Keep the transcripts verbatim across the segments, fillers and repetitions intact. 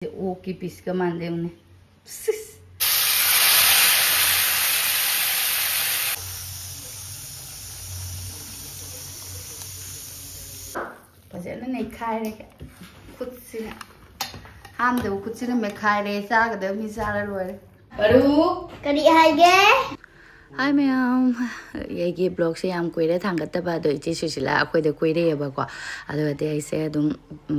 ꯑꯣꯛꯀꯤ ꯄꯤꯁꯀ ꯃꯥꯟꯗꯦ ꯌꯦꯡꯉꯨꯅꯦ꯫ ꯁꯤꯁ꯫ ꯐꯖꯅ ꯅꯩꯈꯥꯏꯔꯦ ꯈꯨꯠꯁꯤꯅ꯫ ꯍꯥꯝꯗꯕ ꯈꯨꯠꯁꯤꯅ ꯃꯦꯠꯈꯥꯏꯔꯦ꯫ ꯆꯥꯒꯗꯕ ꯃꯤ ꯆꯥꯔ ꯂꯣꯏꯔꯦ꯫ ꯄꯔꯨ꯫ ꯀꯔꯤ ꯍꯥꯏꯒꯦ? ꯍꯥꯏ ꯃꯌꯥꯝ, ꯑꯩꯒꯤ ꯕ꯭ꯂꯣꯒꯁꯦ ꯌꯥꯝ ꯀꯨꯏꯔꯦ ꯊꯥꯡꯒꯠꯇꯕ, ꯑꯗꯣ ꯏꯆꯦ ꯁꯨꯁꯤꯂꯥ ꯑꯩꯈꯣꯏꯗ ꯀꯣꯏꯔꯛꯑꯦꯕꯀꯣ꯫ ꯑꯗꯨꯒꯗꯤ ꯑꯩꯁꯦ ꯑꯗꯨꯝ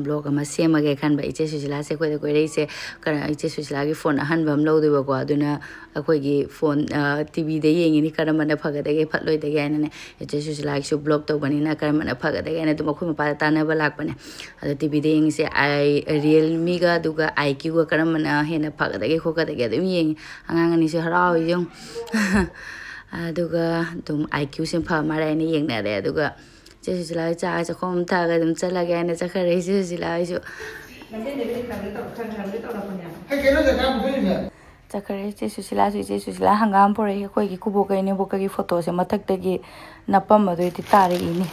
ꯕ꯭ꯂꯣꯒ ꯑꯃ ꯁꯦꯝꯃꯒꯦ ꯈꯟꯕ꯫ ꯏꯆꯦ ꯁꯨꯁꯤꯂꯥꯁꯦ ꯑꯩꯈꯣꯏꯗ ꯀꯣꯏꯔꯛꯏꯁꯦ ꯀꯩꯅꯣ, ꯏꯆꯦ ꯁꯨꯁꯤꯂꯥꯒꯤ ꯐꯣꯟ ꯑꯍꯟꯕ ꯑꯃ ꯂꯧꯗꯣꯏꯕꯀꯣ꯫ ꯑꯗꯨꯅ ꯑꯩꯈꯣꯏꯒꯤ ꯐꯣꯟ, ꯑ, ꯇꯤꯚꯤꯗ ꯌꯦꯡꯉꯤꯅꯤ, ꯀꯔꯝꯕꯅ ꯐꯒꯗꯒꯦ ꯐꯠꯂꯣꯏꯗꯒꯦ ꯍꯥꯏꯅꯅꯦ꯫ ꯏꯆꯦ ꯁꯨꯁꯤꯂꯥꯒꯤꯁꯨ ꯕ꯭ꯂꯣꯒ ꯇꯧꯕꯅꯤꯅ ꯀꯔꯝꯕꯅ ꯐꯒꯗꯒꯦ ꯍꯥꯏꯅ ꯑꯗꯨꯝ ꯑꯩꯈꯣꯏ ꯃꯄꯥꯗ ꯇꯥꯟꯅꯕ ꯂꯥꯛꯄꯅꯦ꯫ ꯑꯗꯣ ꯇꯤꯚꯤꯗ ꯌꯦꯡꯉꯤꯁꯦ ꯑꯥꯏ, ꯔꯤꯌꯦꯜꯃꯤꯒ ꯑꯗꯨꯒ ꯑꯥꯏ ꯀ꯭ꯌꯨꯒ ꯀꯔꯝꯕꯅ ꯍꯦꯟꯅ ꯐꯒꯗꯒꯦ ꯈꯣꯠꯀꯗꯒꯦ ꯑꯗꯨꯝ ꯌꯦꯡꯉꯤ꯫ ꯑꯉꯥꯡ ꯑꯅꯤꯁꯨ ꯍꯔꯥꯎꯔꯤ ꯌꯦꯡꯉꯨ꯫ ꯑꯗꯨꯒ ꯑꯗꯨꯝ ꯑꯥꯏ ꯀ꯭ꯌꯨꯁꯦ ꯐ ꯃꯥꯜꯂꯦ ꯍꯥꯏꯅ ꯌꯦꯡꯅꯔꯦ꯫ ꯑꯗꯨꯒ ꯏꯆꯦ ꯁꯨꯁꯤꯂꯥ ꯍꯣꯏ ꯆꯥ ꯆꯥꯛꯈꯣꯝ ꯑꯃ ꯊꯛꯑꯒ ꯑꯗꯨꯝ ꯆꯠꯂꯒꯦ ꯍꯥꯏꯅ ꯆꯠꯈ꯭ꯔꯦ ꯏꯆꯦ ꯁꯨꯁꯤꯂꯥ ꯍꯣꯏꯁꯨ꯫ ꯆꯠꯈ꯭ꯔꯦ ꯏꯆꯦ ꯁꯨꯁꯤꯂꯥꯁꯨ꯫ ꯏꯆꯦ ꯁꯨꯁꯤꯂꯥ ꯍꯪꯒꯥꯝ ꯄꯨꯔꯛꯏ꯫ ꯑꯩꯈꯣꯏꯒꯤ ꯈꯨꯕꯣꯛꯀ ꯏꯅꯦꯕꯣꯛꯀꯒꯤ ꯐꯣꯇꯣꯁꯦ ꯃꯊꯛꯇꯒꯤ ꯅꯞꯄꯝꯕꯗꯣ ꯍꯦꯛꯇ ꯇꯥꯔꯛꯏꯅꯦ꯫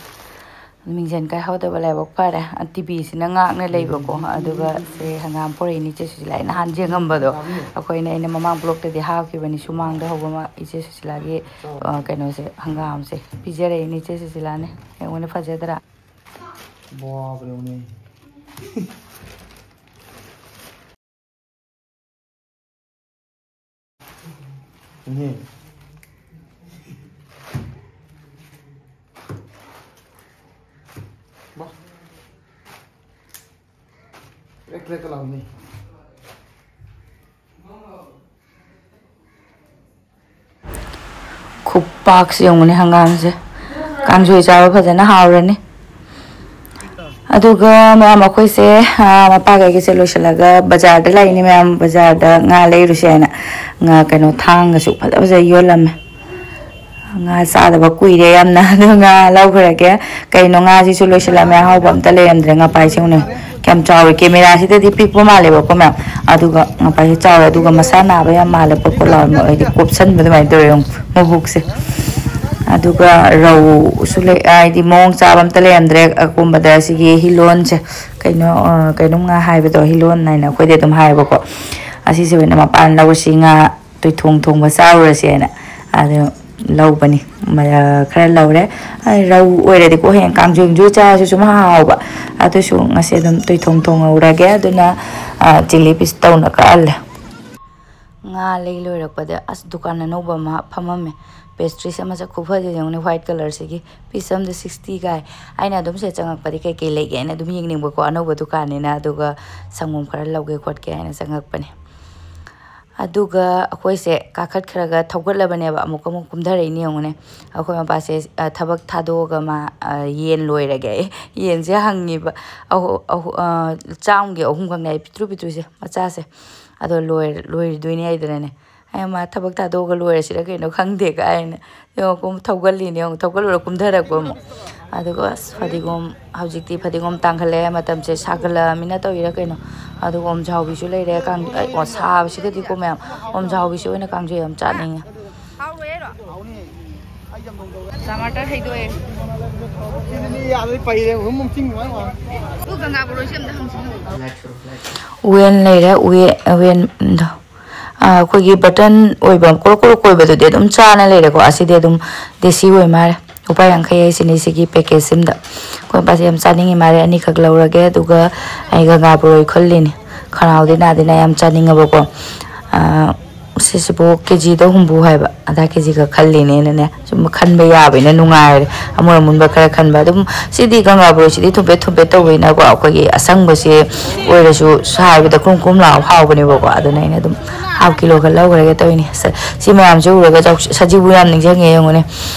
ꯃꯤꯡꯖꯦꯜ ꯀꯥꯏꯍꯧꯗꯕ ꯂꯥꯏꯕꯛ ꯐꯔꯦ꯫ ꯇꯤꯚꯤꯁꯤꯅ ꯉꯥꯛꯅ ꯂꯩꯕꯀꯣ꯫ ꯑꯗꯨꯒ ꯁꯦ ꯍꯪꯒꯥꯝ ꯄꯨꯔꯛꯏꯅꯤ ꯏꯆꯦ ꯁꯨꯁꯤꯂꯥ꯫ ꯑꯩꯅ ꯅꯍꯥꯟ ꯌꯦꯡꯉꯝꯕꯗꯣ, ꯑꯩꯈꯣꯏꯅ, ꯑꯩꯅ ꯃꯃꯥꯡ ꯕ꯭ꯂꯣꯛꯇꯗꯤ ꯍꯥꯞꯈꯤꯕꯅꯤ, ꯁꯨꯃꯥꯡꯗ ꯍꯧꯕ ꯑꯃ ꯏꯆꯦ ꯁꯨꯁꯤꯂꯥꯒꯤ, ꯑ, ꯀꯩꯅꯣꯁꯦ, ꯍꯪꯒꯥꯝꯁꯦ ꯄꯤꯖꯔꯛꯏꯅꯤ ꯏꯆꯦ ꯁꯨꯁꯤꯂꯥꯅꯦ꯫ ꯌꯦꯡꯉꯨꯅꯦ, ꯐꯖꯗ꯭ꯔꯥ? ꯋꯥꯕ꯭ꯔ ꯌꯦꯡꯉꯨꯅꯦ꯫ ꯏꯅꯦ꯫ ꯕꯥ꯫ ꯀ꯭ꯔꯦꯛ ꯀ꯭ꯔꯦꯛꯀ ꯂꯥꯎꯅꯦ꯫ ꯈꯨꯄꯥꯛꯁꯦ ꯌꯦꯡꯉꯨꯅꯦ ꯍꯪꯒꯥꯝꯁꯦ꯫ ꯀꯥꯡꯁꯣꯏ ꯆꯥꯕ ꯐꯖꯅ ꯍꯥꯎꯔꯅꯤ꯫ ꯑꯗꯨꯒ ꯃꯌꯥꯝ ꯑꯩꯈꯣꯏꯁꯦ, ꯑꯥ, ꯃꯄꯥꯒ ꯑꯩꯒꯁꯦ ꯂꯣꯏꯁꯤꯜꯂꯒ ꯕꯖꯥꯔꯗ ꯂꯥꯛꯏꯅꯦ ꯃꯌꯥꯝ꯫ ꯕꯖꯥꯔꯗ ꯉꯥ ꯂꯩꯔꯨꯁꯦ ꯍꯥꯏꯅ꯫ ꯉꯥ, ꯀꯩꯅꯣ, ꯊꯥꯡꯒꯁꯨ ꯐꯖ ꯐꯖ ꯌꯣꯜꯂꯝꯃꯦ꯫ ꯉꯥ ꯆꯥꯗꯕ ꯀꯨꯏꯔꯦ ꯌꯥꯝꯅ꯫ ꯑꯗꯨ ꯉꯥ ꯂꯧꯈ꯭ꯔꯒꯦ꯫ ꯀꯩꯅꯣ, ꯉꯥꯁꯤꯁꯨ ꯂꯣꯏꯁꯤꯜꯂꯝꯃꯦ, ꯑꯍꯥꯎꯕ ꯑꯝꯇ ꯂꯩꯔꯝꯗ꯭ꯔꯦ꯫ ꯉꯄꯥꯏꯁꯦ ꯌꯦꯡꯉꯨꯅꯦ, ꯀꯌꯥꯝ ꯆꯥꯎꯋꯤ꯫ ꯀꯦꯃꯦꯔꯥꯁꯤꯗꯗꯤ ꯄꯤꯛꯄ ꯃꯥꯜꯂꯦꯕꯀꯣ ꯃꯌꯥꯝ, ꯑꯗꯨꯒ ꯉꯄꯥꯏꯁꯦ ꯆꯥꯎꯋꯦ꯫ ꯑꯗꯨꯒ ꯃꯁꯥ ꯅꯥꯕ ꯌꯥꯝ ꯃꯥꯜꯂꯦ, ꯄꯣꯠ ꯄꯣꯠ ꯂꯥꯎꯔ, ꯍꯥꯏꯗꯤ ꯀꯣꯞꯁꯟꯕ ꯑꯗꯨꯃꯥꯏꯅ ꯇꯧꯋꯦ ꯌꯦꯡꯉꯨ ꯃꯕꯨꯛꯁꯦ꯫ ꯑꯗꯨꯒ ꯔꯧꯁꯨ ꯂꯩ, ꯍꯥꯏꯗꯤ ꯃꯑꯣꯡ ꯆꯥꯕ ꯑꯝꯇ ꯂꯩꯔꯝꯗ꯭ꯔꯦ꯫ ꯑꯀꯨꯝꯕꯗ ꯁꯤꯒꯤ ꯍꯤꯂꯣꯟꯁꯦ, ꯀꯩꯅꯣ, ꯑ, ꯀꯩꯅꯣꯝ ꯉꯥ ꯍꯥꯏꯕꯗꯣ, ꯍꯤꯂꯣꯟ ꯍꯥꯏꯅ ꯑꯩꯈꯣꯏꯗꯤ ꯑꯗꯨꯝ ꯍꯥꯏꯌꯦꯕꯀꯣ꯫ ꯑꯁꯤꯁꯦ ꯑꯣꯏꯅ ꯃꯄꯥꯟ ꯂꯧꯔꯁꯤ, ꯉꯥ ꯇꯣꯏꯊꯣꯡ ꯊꯣꯡꯕ ꯆꯥꯔꯨꯔꯁꯦꯅ ꯑꯗꯨ ꯂꯧꯕꯅꯤ꯫ ꯃ-, ꯈꯔ ꯂꯧꯔꯦ꯫ ꯑꯩ ꯔꯧ ꯑꯣꯏꯔꯗꯤꯀꯣ ꯍꯌꯦꯡ ꯀꯥꯡꯁꯣꯏꯁꯨ ꯆꯥꯔꯁꯨ ꯁꯨꯝ ꯍꯥꯎꯕ꯫ ꯑꯗꯨꯁꯨ ꯉꯁꯤ ꯑꯗꯨꯝ ꯇꯣꯏꯊꯣꯡ ꯊꯣꯡꯍꯧꯔꯒꯦ꯫ ꯑꯗꯨꯅ, ꯑ, ꯆꯤꯂꯤ ꯄꯤꯁ ꯇꯧꯅ ꯀꯛꯍꯜꯂꯦ꯫ ꯉꯥ ꯂꯩ ꯂꯣꯏꯔꯛꯄꯗ ꯑꯁ ꯗꯨꯀꯥꯟ ꯑꯅꯧꯕ ꯑꯃ ꯐꯝꯃꯝꯃꯦ꯫ ꯄꯦꯁꯇ꯭ꯔꯤꯁ ꯑꯃ ꯃꯁꯛ ꯈꯨꯐꯖꯁꯦ ꯌꯦꯡꯉꯨꯅꯦ, ꯋꯥꯏꯠ ꯀꯂꯔꯁꯤꯒꯤ꯫ ꯄꯤꯁ ꯑꯃꯗ ꯁꯤꯛꯁꯇꯤ ꯀꯥꯏ꯫ ꯑꯩꯅ ꯑꯗꯨꯝ ꯁꯤꯗ ꯆꯪꯉꯛꯄꯗꯤ ꯀꯩꯀꯩ ꯂꯩꯒꯦ ꯍꯥꯏꯅ ꯑꯗꯨꯝ ꯌꯦꯡꯅꯤꯡꯕꯀꯣ, ꯑꯅꯧꯕ ꯗꯨꯀꯥꯟꯅꯤꯅ꯫ ꯑꯗꯨꯒ ꯁꯪꯒꯣꯝ ꯈꯔ ꯂꯧꯒꯦ ꯈꯣꯠꯀꯦ ꯍꯥꯏꯅ ꯆꯪꯉꯛꯄꯅꯦ꯫ ꯑꯗꯨꯒ ꯑꯩꯈꯣꯏꯁꯦ ꯀꯥꯈꯠꯈ꯭ꯔꯒ ꯊꯧꯒꯠꯂꯕꯅꯦꯕ, ꯑꯃꯨꯛꯀ ꯑꯃꯨꯛ ꯀꯨꯝꯊꯔꯛꯏꯅꯦ ꯌꯦꯡꯉꯨꯅꯦ꯫ ꯑꯩꯈꯣꯏ ꯃꯄꯥꯁꯦ, ꯑ, ꯊꯕꯛ ꯊꯥꯗꯣꯛꯑꯒ ꯃꯥ, ꯑ, ꯌꯦꯟ ꯂꯣꯏꯔꯒꯦ꯫ ꯌꯦꯟꯁꯦ ꯍꯪꯉꯤꯕ꯫ ꯑꯍꯨ-, ꯑꯍꯨ-, ꯑ, ꯆꯥꯝꯒꯤ ꯑꯍꯨꯝꯈꯛꯅꯦ ꯑꯩ ꯄꯤꯛꯇ꯭ꯔꯨ ꯄꯤꯛꯇ꯭ꯔꯨꯁꯦ, ꯃꯆꯥꯁꯦ꯫ ꯑꯗꯣ ꯂꯣꯏ-, ꯂꯣꯏꯗꯣꯏꯅꯦ ꯍꯥꯏꯗꯅꯅꯦ꯫ ꯑꯩ ꯃꯥ ꯊꯕꯛ ꯊꯥꯗꯣꯛꯑꯒ ꯂꯣꯏꯔꯁꯤꯔ ꯀꯩꯅꯣ ꯈꯪꯗꯦ ꯀꯥꯏꯅ꯫ ꯌꯦꯡꯉꯣ, ꯀꯨꯝ ꯊꯧꯒꯠꯂꯤꯅꯦ, ꯌꯦꯡꯉꯣ, ꯊꯧꯒꯠꯂꯨꯔ ꯀꯨꯝꯊꯔꯛꯄ ꯑꯃꯨꯛ꯫ ꯑꯗꯨꯒ ꯑꯁ, ꯐꯗꯤꯒꯣꯝ, ꯍꯧꯖꯤꯛꯇꯤ ꯐꯗꯤꯒꯣꯝ ꯇꯥꯡꯈꯠꯂꯛꯑꯦ, ꯃꯇꯝꯁꯦ ꯁꯥꯒꯠꯂꯛꯑꯃꯤꯅ ꯇꯧꯔꯤꯔꯥ ꯀꯩꯅꯣ꯫ ꯑꯗꯨꯒ ꯑꯣꯝꯖꯥꯎꯕꯤꯁꯨ ꯂꯩꯔꯦ, ꯀꯥꯡ-, ꯑꯩ, ꯑꯣ, ꯁꯥꯕꯁꯤꯗꯗꯤꯀꯣ ꯃꯌꯥꯝ, ꯑꯣꯝꯖꯥꯎꯕꯤꯁꯦ ꯑꯣꯏꯅ ꯀꯥꯡꯁꯣꯏ ꯌꯥꯝ ꯆꯥꯅꯤꯡꯉꯦ꯫ ꯍꯥꯎꯔꯣꯏ ꯍꯥꯏꯔꯣ? ꯇꯃꯥꯇꯔ ꯍꯩꯗꯣꯛꯑꯦ꯫ ꯁꯤꯗꯤ ꯌꯥꯗ꯭ꯔꯗꯤ ꯄꯩꯔꯦ, ꯍꯨꯝ, ꯍꯨꯝ, ꯆꯤꯡ ꯅꯨꯡꯉꯥꯏ ꯅꯨꯡꯉꯥꯏ꯫ ꯑꯗꯨ ꯒꯪꯒꯥ ꯕꯣꯔꯣꯏꯁꯦ ꯑꯝꯇ ꯍꯪꯁꯤ꯫ ꯎꯌꯦꯟ ꯂꯩꯔꯦ, ꯎꯌꯦ-, ꯎꯌꯦꯟꯗꯣ꯫ ꯑꯥ, ꯑꯩꯈꯣꯏꯒꯤ ꯕꯇꯟ ꯑꯣꯏꯕ ꯀꯣꯔꯣꯛ ꯀꯣꯔꯣꯛ ꯀꯣꯏꯕꯗꯨꯗꯤ ꯑꯗꯨꯝ ꯆꯥꯅ ꯂꯩꯔꯦꯀꯣ꯫ ꯑꯁꯤꯗꯤ ꯑꯗꯨꯝ ꯗꯦꯁꯤ ꯑꯣꯏ ꯃꯥꯜꯂꯦ꯫ ꯂꯨꯄꯥ ꯌꯥꯡꯈꯩ ꯍꯥꯏꯁꯤꯅꯤ ꯁꯤꯒꯤ ꯄꯦꯀꯦꯖꯁꯤꯝꯗ꯫ ꯑꯩꯈꯣꯏ ꯃꯄꯥꯁꯦ ꯌꯥꯝ ꯆꯥꯅꯤꯡꯉꯤ ꯃꯥꯜꯂꯦ, ꯑꯅꯤꯈꯛ ꯂꯧꯔꯒꯦ꯫ ꯑꯗꯨꯒ ꯑꯩ ꯒꯪꯒꯥ ꯕꯣꯔꯣꯏ ꯈꯜꯂꯤꯅꯤ꯫ ꯈꯅꯥꯎꯗꯤ ꯅꯥꯗꯤ ꯅꯥꯏ, ꯌꯥꯝ ꯆꯥꯅꯤꯡꯉꯕꯀꯣ꯫ ꯑꯥ, ꯁꯤꯁꯤꯕꯨ ꯀꯦ ꯖꯤꯗ ꯍꯨꯝꯐꯨ ꯍꯥꯏꯕ, ꯑꯗꯥ ꯀꯦ ꯖꯤꯒ ꯈꯜꯂꯤꯅꯦꯅꯅꯦ꯫ ꯁꯨꯝ ꯈꯟꯕ ꯌꯥꯕꯅꯤꯅ ꯅꯨꯡꯉꯥꯏꯔꯦ꯫ ꯑꯃꯨꯟ ꯑꯃꯨꯟꯕ ꯈꯔ ꯈꯟꯕ꯫ ꯑꯗꯨꯝ ꯁꯤꯗꯤ ꯒꯪꯒꯥ ꯕꯣꯔꯣꯏꯁꯤꯗꯤ ꯊꯨꯝꯄꯦꯠ ꯊꯨꯝꯄꯦꯠ ꯇꯧꯕꯅꯤꯅꯀꯣ, ꯑꯩꯈꯣꯏꯒꯤ ꯑꯁꯪꯕꯁꯦ ꯑꯣꯏꯔꯁꯨ ꯁꯥꯏꯕꯗ ꯀ꯭ꯔꯨꯝ ꯀ꯭ꯔꯨꯝ ꯂꯥꯎ ꯍꯥꯎꯕꯅꯦꯕꯀꯣ꯫ ꯑꯗꯨꯅ ꯑꯩꯅ ꯑꯗꯨꯝ ꯍꯥꯐ ꯀꯤꯂꯣ ꯈꯔ ꯂꯧꯈ꯭ꯔꯒꯦ ꯇꯧꯔꯤꯅꯤ꯫ ꯁ-, ꯁꯤ ꯃꯌꯥꯝꯁꯦ ꯎꯔꯒ ꯆꯥꯎ-, ꯁꯖꯤꯕꯨ ꯌꯥꯝ ꯅꯤꯡꯁꯤꯡꯉꯦ ꯌꯦꯡꯉꯨꯅꯦ꯫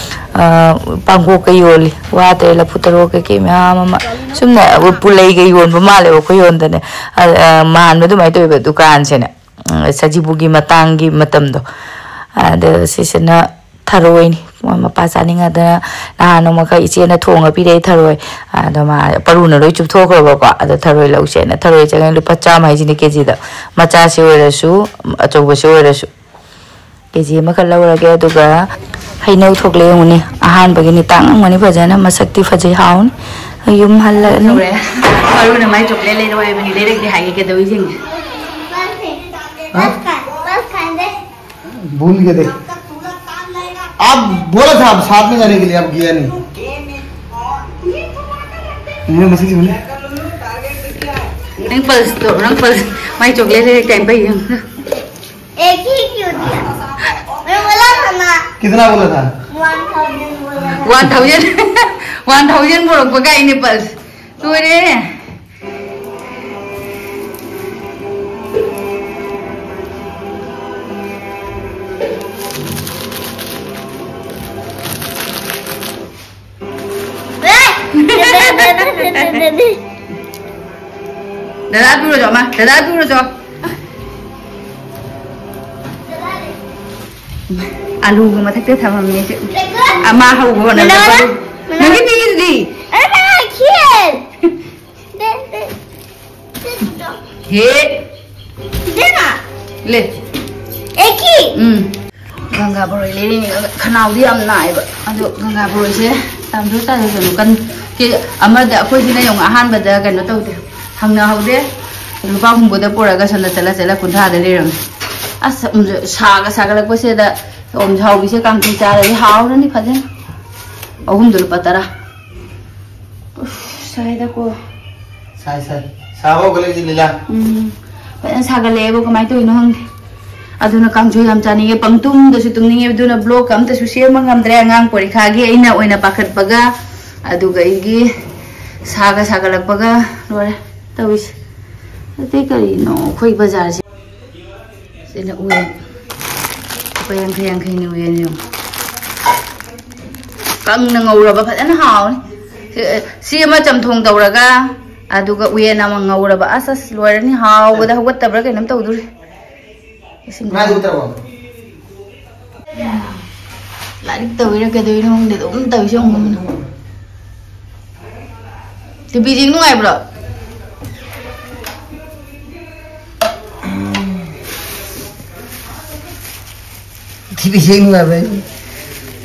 ꯑ, ꯄꯥꯡꯈꯣꯛꯀ ꯌꯣꯜꯂꯤ, ꯋꯥꯇ꯭ꯔꯦ, ꯂꯐꯨ ꯊꯔꯣ ꯀꯩꯀꯩ ꯃꯌꯥꯝ ꯑꯃ꯫ ꯁꯨꯝꯅꯦ, ꯑꯩꯈꯣꯏ ꯄꯨꯂꯩꯒ ꯌꯣꯟꯕ ꯃꯥꯜꯂꯦꯕ ꯑꯩꯈꯣꯏ ꯌꯣꯟꯗꯅꯦ꯫ ꯑ, ꯑ, ꯃꯥꯟꯕ ꯑꯗꯨꯃꯥꯏꯅ ꯇꯧꯋꯦꯕ ꯗꯨꯀꯥꯟꯁꯦꯅꯦ꯫ ꯎꯝ, ꯁꯖꯤꯕꯨꯒꯤ ꯃꯇꯥꯡꯒꯤ ꯃꯇꯝꯗꯣ꯫ ꯑꯗ ꯁꯤꯁꯤꯅ ꯊꯔꯣꯏꯅꯤ꯫ ꯃꯣꯏ ꯃꯄꯥ ꯆꯥꯅꯤꯡꯉꯗꯅ ꯅꯍꯥꯟ ꯅꯣꯡꯃꯈꯛ ꯏꯆꯦꯅ ꯊꯣꯡꯉ ꯄꯤꯔꯛꯏ ꯊꯔꯣꯏ꯫ ꯑꯗꯣ ꯃꯥ ꯄꯔꯨꯅ ꯂꯣꯏ ꯆꯨꯞꯊꯣꯛꯈ꯭ꯔꯕꯀꯣ꯫ ꯑꯗꯣ ꯊꯔꯣꯏ ꯂꯧꯁꯦꯅ ꯊꯔꯣꯏ ꯆꯪꯉꯦ꯫ ꯂꯨꯄꯥ ꯆꯥꯝꯃ ꯍꯥꯏꯁꯤꯅꯦ ꯀꯦ ꯖꯤꯗ꯫ ꯃꯆꯥꯁꯤ ꯑꯣꯏꯔꯁꯨ, ꯑꯆꯧꯕꯁꯤ ꯑꯣꯏꯔꯁꯨ꯫ ꯀꯦ ꯖꯤ ꯑꯃꯈꯛ ꯂꯧꯔꯒꯦ꯫ ꯑꯗꯨꯒ ꯍꯩꯅꯧ ꯊꯣꯛꯂꯦ ꯌꯦꯡꯉꯨꯅꯦ, ꯑꯍꯥꯟꯕꯒꯤꯅꯤ꯫ ꯇꯥꯡꯉꯝꯒꯅꯤ ꯐꯖꯅ, ꯃꯁꯛꯇꯤ ꯐꯖꯩ, ꯍꯥꯎꯅꯤ꯫ ꯌꯨꯝ ꯍꯜꯂꯛꯑꯅꯤ꯫ ꯇꯧꯔꯦ꯫ ꯃꯔꯨꯅ ꯃꯥꯏ ꯆꯣꯀ꯭ꯂꯦꯠ ꯂꯩꯔꯛꯑꯣ ꯍꯥꯏꯕꯅꯤ, ꯂꯩꯔꯛꯇꯦ ꯍꯥꯏꯒꯦ ꯀꯩꯗꯧꯏꯁꯤꯡꯁꯦ꯫ हाँ? भूल गए थे। आप बोला था आप साथ में जाने के लिए, आप गया नहीं। मैंने मैसेज बोला। ꯅꯪ ꯄꯜꯁꯇꯣ, ꯅꯪ ꯄꯜꯁ, ꯃꯥꯏ ꯆꯣꯀ꯭ꯂꯦꯠ ꯂꯩꯔꯛꯇꯦ ꯍꯥꯏꯅ ꯄꯩ ꯌꯦꯡꯉꯨ꯫ एक ही क्यों दिया? मैं बोला था ना। कितना बोला था? वन थाउजेंड बोला था। वन थाउजेंड, वन थाउजेंड ꯄꯨꯔꯛꯄ ꯀꯥꯏꯅꯦ ꯄꯜꯁ꯫ ꯂꯣꯏꯔꯦ꯫ ꯗꯗꯥ ꯄꯤꯔꯨꯆꯣ, ꯑꯃ, ꯗꯗꯥ ꯄꯤꯔꯨꯆꯣ꯫ ꯑꯂꯨꯒ ꯃꯊꯛꯇ ꯊꯝꯃꯝꯃꯦ ꯑꯩꯁꯦ꯫ ꯑꯃ ꯍꯧꯕ ꯍꯣꯠꯅꯕꯗ ꯃꯤꯅꯥ, ꯄꯜ-, ꯃꯤꯅꯥ꯫ ꯅꯪꯒꯤ ꯄꯤꯔꯤꯗꯨꯗꯤ? ꯑꯩ ꯄꯤꯔꯛꯈꯤꯌꯦ꯫ ꯗꯦ, ꯗꯦ꯫ ꯍꯦ꯫ ꯗꯦꯅꯥ꯫ ꯂꯦ꯫ ꯑꯦꯀꯤ꯫ ꯎꯝ꯫ ꯒꯪꯒꯥ ꯕꯣꯔꯣꯏ ꯂꯩꯔꯤꯅꯤ꯫ ꯈꯅꯥꯎꯗꯤ ꯌꯥꯝ ꯅꯥꯏꯌꯦꯕ꯫ ꯑꯗꯣ ꯒꯪꯒꯥ ꯕꯣꯔꯣꯏꯁꯦ ꯇꯥꯝꯖꯧ ꯇꯥꯖꯁꯅꯨ꯫ ꯀꯟ-, ꯀꯦ-, ꯑꯃꯗ ꯑꯩꯈꯣꯏꯁꯤꯅ ꯌꯦꯡꯉꯨ, ꯑꯍꯥꯟꯕꯗ ꯀꯩꯅꯣ ꯇꯧꯗꯦ, ꯍꯪꯅꯍꯧꯗꯦ꯫ ꯂꯨꯄꯥ ꯍꯨꯝꯐꯨꯗ ꯄꯨꯔꯒ ꯁꯣꯝꯗ ꯆꯠꯂ ꯆꯠꯂ ꯀꯨꯟꯊ꯭ꯔꯥꯗ ꯂꯩꯔꯝꯃꯦ꯫ ꯑꯁ, ꯎꯝ, ꯁꯥꯒ ꯁꯥꯒꯠꯂꯛꯄꯁꯤꯗ ꯑꯣꯝ ꯍꯥꯎꯕꯤꯁꯦ ꯀꯥꯡꯁꯣꯏ ꯆꯥꯔꯗꯤ ꯍꯥꯎꯔꯅꯤ ꯐꯖꯅ꯫ ꯑꯍꯨꯝꯗ ꯂꯨꯄꯥ ꯇꯔꯥ꯫ ꯎꯐ, ꯁꯥꯏꯗꯀꯣ꯫ ꯁꯥꯏ, ꯁꯥꯏ꯫ ꯁꯥꯕ ꯍꯧꯒꯠꯂꯛꯏꯁꯤ ꯂꯤꯂꯥ꯫ ꯎꯝ꯫ ꯐꯖꯅ ꯁꯥꯒꯠꯂꯛꯑꯦꯕ, ꯀꯃꯥꯏꯅ ꯇꯧꯔꯤꯅꯣ ꯈꯪꯗꯦ꯫ ꯑꯗꯨꯅ ꯀꯥꯡꯁꯣꯏ ꯌꯥꯝ ꯆꯥꯅꯤꯡꯉꯦ, ꯄꯪꯇꯨꯝꯗꯁꯨ ꯇꯨꯝꯅꯤꯡꯉꯦ꯫ ꯑꯗꯨꯅ vlog ꯑꯝꯇꯁꯨ ꯁꯦꯝꯕ ꯉꯝꯗ꯭ꯔꯦ, ꯑꯉꯥꯡ ꯄꯔꯤꯈꯥꯒꯤ ꯑꯩꯅ ꯑꯣꯏꯅ ꯄꯥꯈꯠꯄꯒ꯫ ꯑꯗꯨꯒ ꯑꯩꯒꯤ ꯁꯥꯒ ꯁꯥꯒꯠꯂꯛꯄꯒ ꯂꯣꯏꯔꯦ ꯇꯧꯔꯤꯁꯦ꯫ ꯑꯇꯩ ꯀꯔꯤꯅꯣ ꯑꯩꯈꯣꯏ ꯕꯖꯥꯔꯁꯦ꯫ ꯁꯤꯅ ꯎꯌꯦꯟ꯫ ꯂꯨꯄꯥ ꯌꯥꯡꯈꯩ ꯌꯥꯡꯈꯩꯅꯤ ꯎꯌꯦꯟ ꯌꯦꯡꯉꯨ꯫ ꯀꯪꯅ ꯉꯧꯔꯕ ꯐꯖꯅ ꯍꯥꯎꯅꯤ꯫ ꯁꯤ, ꯁꯤ ꯑꯃ ꯆꯝꯊꯣꯡ ꯇꯧꯔꯒ, ꯑꯗꯨꯒ ꯎꯌꯦꯟ ꯑꯃ ꯉꯧꯔꯕ꯫ ꯑꯁ, ꯑꯁ, ꯂꯣꯏꯔꯅꯤ꯫ ꯍꯥꯎꯕꯗ ꯍꯧꯒꯠꯇꯕ꯭ꯔꯥ ꯀꯩꯅꯣꯝ ꯇꯧꯗꯣꯔꯤ꯫ ꯏꯁꯤꯡ ꯉꯥꯏ ꯎꯠꯇ꯭ꯔꯕꯣ? ꯂꯥꯏꯔꯤꯛ ꯇꯧꯔꯤꯔꯥ ꯀꯩꯗꯧꯔꯤꯅꯣ ꯈꯪꯗꯦ, ꯑꯗꯨꯝ ꯇꯧꯔꯤꯁꯦ ꯑꯃꯨꯛ꯫ ꯇꯤꯚꯤ ꯌꯦꯡ ꯅꯨꯡꯉꯥꯏꯕ꯭ꯔꯣ? ꯇꯤꯚꯤ ꯌꯦꯡ ꯅꯨꯡꯉꯥꯏꯕ꯭ꯔꯥ?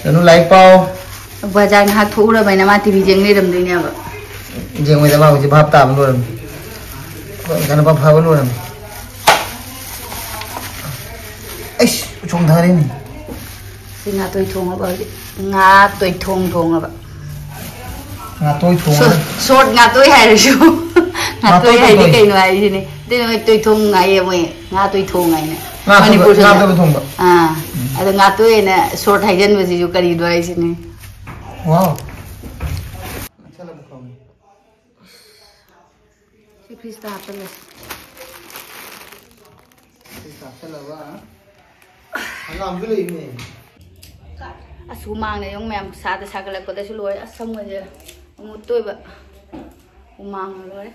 ꯅꯅꯨ ꯂꯥꯏꯔꯤꯛ ꯄꯥꯎ꯫ ꯕꯖꯥꯔ ꯉꯥꯏꯍꯥꯛ ꯊꯣꯛꯎꯔꯕ ꯍꯥꯏꯅ ꯃꯥ ꯇꯤ ꯚꯤ ꯌꯦꯡ ꯂꯩꯔꯝꯗꯣꯏꯅꯦꯕ꯫ ꯌꯦꯡꯉꯣꯏꯗ, ꯃꯥ ꯍꯧꯖꯤꯛ ꯚꯥꯞ ꯇꯥꯕ ꯂꯣꯏꯔꯝꯅꯤ꯫ ꯀꯩꯅꯣ ꯄꯥ ꯐꯥꯕ ꯂꯣꯏꯔꯝꯅꯤ꯫ ꯑꯩꯁ, ꯆꯣꯡꯊꯔꯦꯅꯦ꯫ ꯁꯤ ꯉꯥ ꯇꯣꯏ ꯊꯣꯡꯉꯕ ꯍꯧꯖꯤꯛ꯫ ꯉꯥ ꯇꯣꯏ ꯊꯣꯡ ꯊꯣꯡꯉꯕ꯫ ꯉꯥ ꯇꯣꯏ ꯊꯣꯡꯉꯕ꯫ ꯁꯣ-, ꯁꯣꯔꯠ ꯉꯥ ꯇꯣꯏ ꯍꯥꯏꯔꯁꯨ꯫ ꯉꯥ ꯇꯣꯏ ꯍꯥꯏꯗꯤ ꯀꯩꯅꯣ ꯍꯥꯏꯁꯤꯅꯦ꯫ ꯑꯗꯨꯅ ꯃꯣꯏ ꯇꯣꯏ ꯊꯣꯡ ꯉꯥꯏꯌꯦ ꯃꯣꯏ꯫ ꯉꯥ ꯇꯣꯏ ꯊꯣꯡ ꯍꯥꯏꯅ꯫ ꯉꯥ ꯑꯇꯣꯏꯕ, ꯃꯅꯤꯄꯨꯔꯗ ꯉꯥ ꯑꯇꯣꯏꯕ ꯊꯣꯡꯕ꯫ ꯑꯥ꯫ ꯎꯝ꯫ ꯑꯗꯣ ꯉꯥ ꯇꯣꯏ ꯍꯥꯏꯅ ꯁꯣꯔꯠ ꯍꯥꯏꯖꯟꯕꯁꯤꯁꯨ ꯀꯔꯤꯅꯣ ꯍꯥꯏꯁꯤꯅꯦ꯫ ꯋꯥꯎ꯫ ꯁꯤ ꯐ꯭ꯔꯤꯖꯇ ꯍꯥꯞꯆꯜꯂꯁꯤ꯫ ꯐ꯭ꯔꯤꯖꯇ ꯍꯥꯞꯆꯜꯂꯕ꯫ ꯍꯪꯒꯥꯝꯁꯨ ꯂꯩꯕꯅꯦ꯫ ꯑꯁ, ꯍꯨꯃꯥꯡꯅ ꯌꯦꯡꯉꯨ ꯃꯌꯥꯝ, ꯁꯥꯗ ꯁꯥꯒꯠꯂꯛꯄꯗꯁꯨ ꯂꯣꯏꯔꯦ꯫ ꯑꯁ, ꯁꯝꯒꯁꯦ ꯑꯃꯨꯛ ꯇꯣꯏꯕ꯫ ꯍꯨꯃꯥꯡꯅ ꯂꯣꯏꯔꯦ꯫